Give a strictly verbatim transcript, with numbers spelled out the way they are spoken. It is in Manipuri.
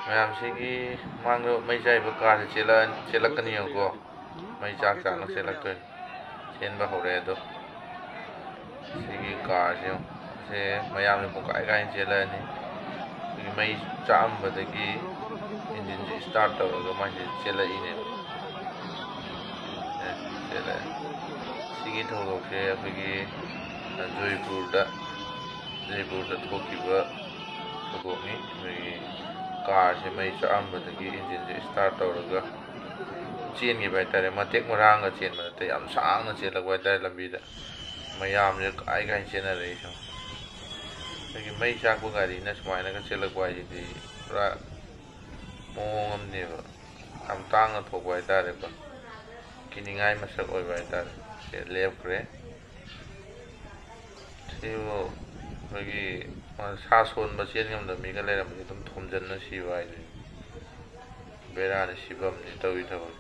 ꯃꯌꯥꯝꯁꯤꯒꯤ ꯃꯥꯡꯗ ꯃꯩ ꯆꯥꯛꯏꯕ ꯀꯥꯔꯁꯦ ꯆꯦꯜꯂꯛꯑꯅꯤ, ꯆꯦꯜꯂꯛꯀꯅꯤ ꯌꯦꯡꯉꯨꯀꯣ꯫ ꯃꯩ ꯆꯥꯛ ꯆꯥꯛꯅ ꯆꯦꯜꯂꯛꯇꯣꯏꯅꯤ꯫ ꯆꯦꯟꯕ ꯍꯧꯔꯦ ꯑꯗꯣ꯫ ꯁꯤꯒꯤ ꯀꯥꯔꯁꯦ ꯌꯦꯡꯉꯨ꯫ ꯁꯦ ꯃꯌꯥꯝꯁꯦ ꯄꯨꯡꯀꯥꯏ ꯀꯥꯏꯅ ꯆꯦꯜꯂꯛꯑꯅꯤ꯫ ꯑꯩꯈꯣꯏꯒꯤ ꯃꯩ ꯆꯥꯛꯑꯝꯕꯗꯒꯤ ꯏꯟꯖꯤꯟꯁꯦ start ꯇꯧꯔꯒ ꯃꯥꯁꯦ ꯆꯦꯜꯂꯛꯏꯅꯦꯕ꯫ ꯁꯦ ꯆꯦꯜꯂꯛꯑꯦ꯫ ꯁꯤꯒꯤ ꯊꯧꯗꯣꯛꯁꯦ ꯑꯩꯈꯣꯏꯒꯤ, ꯑ, ꯖꯣꯏꯄꯨꯔꯗ, ꯖꯣꯏꯄꯨꯔꯗ ꯊꯣꯛꯈꯤꯕ ꯊꯧꯗꯣꯛꯅꯤ꯫ ꯑꯩꯈꯣꯏꯒꯤ ꯀꯥꯔꯁꯦ ꯃꯩ ꯆꯥꯛꯑꯝꯕꯗꯒꯤ ꯏꯟꯖꯤꯟꯁꯦ start ꯇꯧꯔꯒ ꯆꯦꯟꯈꯤꯕ ꯍꯥꯏꯇꯥꯔꯦ꯫ ꯃꯇꯦꯛ ꯃꯔꯥꯡꯒ ꯆꯦꯟꯕ ꯅꯠꯇꯦ, ꯌꯥꯝ ꯁꯥꯡꯅ ꯆꯦꯜꯂꯛꯄ ꯍꯥꯏꯇꯥꯔꯦ ꯂꯝꯕꯤꯗ꯫ ꯃꯌꯥꯝꯁꯦ ꯀꯥꯏ ꯀꯥꯏ ꯆꯦꯟꯅꯔꯛꯏꯁꯦ꯫ ꯑꯩꯈꯣꯏꯒꯤ ꯃꯩ ꯆꯥꯛꯄ ꯒꯥꯔꯤꯅ ꯁꯨꯃꯥꯏꯅꯒ ꯆꯦꯜꯂꯛꯄ ꯍꯥꯏꯁꯤꯗꯤ ꯄꯨꯔꯥ ꯃꯑꯣꯡ ꯑꯃꯅꯦꯕ꯫ ꯌꯥꯝ ꯇꯥꯡꯅ ꯊꯣꯛꯄ ꯍꯥꯏꯇꯥꯔꯦꯀꯣ꯫ ꯀꯤꯅꯤꯡꯉꯥꯏ ꯃꯁꯛ ꯑꯣꯏꯕ ꯍꯥꯏꯇꯥꯔꯦ꯫ ꯁꯦ ꯂꯦꯞꯈ꯭ꯔꯦ꯫ ꯁꯤꯕꯨ ꯑꯩꯈꯣꯏꯒꯤ ꯁꯥ ꯁꯣꯟꯕ ꯆꯦꯟ ꯉꯝꯗꯕ ꯃꯤꯒ ꯂꯩꯔꯝꯃꯗꯤ ꯑꯗꯨꯝ ꯊꯣꯝꯖꯤꯟꯅ ꯁꯤꯕ ꯍꯥꯏꯗꯨꯅꯤ꯫ ꯕꯦꯔꯥꯅꯤ, ꯁꯤꯐꯝꯅꯤ ꯇꯧꯔꯤ ꯊꯕꯛ꯫